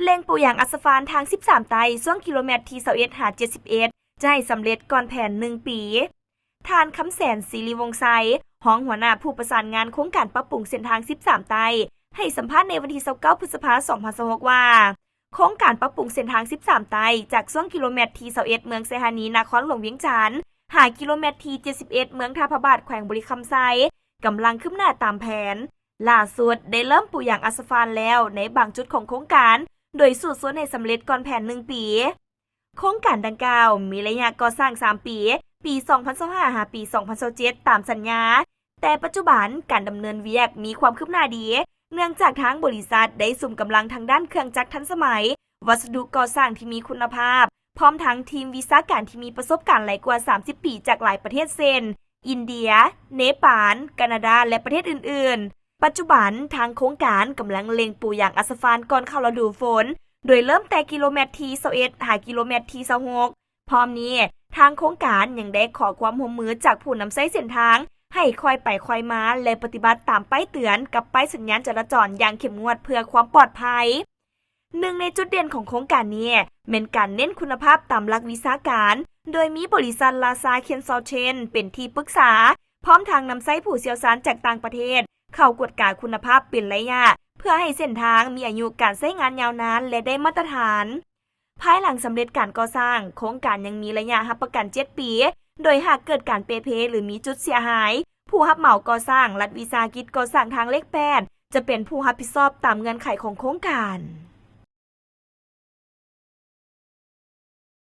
ເລັ່ງປູຢາງອັດສະຟານທາງສິບສາມໃຕ້ ຊ່ວງກິໂລແມັດທີຊາວເອັດຫາເຈັດສິບເອັດ ຈະໃຫ້ສຳເລັດກ່ອນແຜນໜຶ່ງປີ. ທ່ານ ຄຳແສນ ສິລິວົງໄຊ ຮອງຫົວໜ້າຜູ້ປະສານງານໂຄງການປັບປຸງເສັ້ນທາງສິບສາມໃຕ້ ໃຫ້ສຳພາດໃນວັນທີຊາວເກົ້າ ພຶດສະພາ ສອງພັນຊາວຫົກ ວ່າ ໂຄງການປັບປຸງເສັ້ນທາງສິບສາມໃຕ້ ຈາກຊ່ວງກິໂລແມັດທີຊາວເອັດ ເມືອງໄຊທານີ ນະຄອນຫຼວງວຽງຈັນ ຫາກິໂລແມັດທີເຈັດສິບເອັດ ເມືອງທ່າພະບາດ ແຂວງບໍລິຄຳໄຊ ກຳລັງຄືບໜ້າຕາມແຜນ. ຫຼ້າສຸດໄດ້ເລີ່ມປູຢາງອັດສະຟານແລ້ວໃນບາງຈຸດຂອງໂຄງການ, ໂດຍສູ້ຊົນໃຫ້ສຳເລັດກ່ອນແຜນໜຶ່ງປີ. ໂຄງການດັ່ງກ່າວມີໄລຍະກໍ່ສ້າງສາມປີ, ປີສອງພັນຊາວຫ້າ ຫາປີສອງພັນຊາວເຈັດ ຕາມສັນຍາ, ແຕ່ປັດຈຸບັນການດຳເນີນວຽກມີຄວາມຄືບໜ້າດີ, ເນື່ອງຈາກທາງບໍລິສັດໄດ້ສຸມກຳລັງທາງດ້ານເຄື່ອງຈັກທັນສະໄໝ, ວັດສະດຸກໍ່ສ້າງທີ່ມີຄຸນນະພາບ, ພ້ອມທັງທີມວິຊາການທີ່ມີປະສົບການຫຼາຍກວ່າສາມສິບປີຈາກຫຼາຍປະເທດເຊັ່ນ ອິນເດຍ, ເນປານ, ການາດາ ແລະ ປະເທດອື່ນໆ. ປັດຈຸບັນທາງໂຄງການກຳລັງເລັ່ງປູຢາງອັດສະຟານກ່ອນເຂົ້າລະດູຝົນ, ໂດຍເລີ່ມແຕ່ກິໂລແມັດທີຊາວເອັດ ຫາກິໂລແມັດທີຊາວຫົກ. ພ້ອມນີ້, ທາງໂຄງການຍັງໄດ້ຂໍຄວາມຮ່ວມມືຈາກຜູ້ນຳໃຊ້ເສັ້ນທາງ ໃຫ້ຄ່ອຍໄປຄ່ອຍມາ ແລະ ປະຕິບັດຕາມປ້າຍເຕືອນກັບປ້າຍສັນຍານຈະລາຈອນຢ່າງເຂັ້ມງວດເພື່ອຄວາມປອດໄພ. ໜຶ່ງໃນຈຸດເດັ່ນຂອງໂຄງການນີ້ແມ່ນການເນັ້ນຄຸນນະພາບຕາມຫຼັກວິຊາການ, ໂດຍມີບໍລິສັດ ລາຊາ ຄອນຊັລເທັງ ເປັນທີ່ປຶກສາ, ພ້ອມທັງນຳໃຊ້ຜູ້ຊ່ຽວຊານຈາກຕ່າງປະເທດເຂົ້າກວດກາຄຸນນະພາບເປັນໄລຍະ, ເພື່ອໃຫ້ເສັ້ນທາງມີອາຍຸການໃຊ້ງານຍາວນານ ແລະ ໄດ້ມາດຕະຖານ. ພາຍຫຼັງສຳເລັດການກໍ່ສ້າງ, ໂຄງການຍັງມີໄລຍະຮັບປະກັນເຈັດປີ, ໂດຍຫາກເກີດການເປ່ເພ ຫຼື ມີຈຸດເສຍຫາຍ, ຜູ້ຮັບເໝົາກໍ່ສ້າງ, ລັດວິສາຫະກິດກໍ່ສ້າງທາງເລກແປດ ຈະເປັນຜູ້ຮັບຜິດຊອບຕາມເງື່ອນໄຂຂອງໂຄງການ.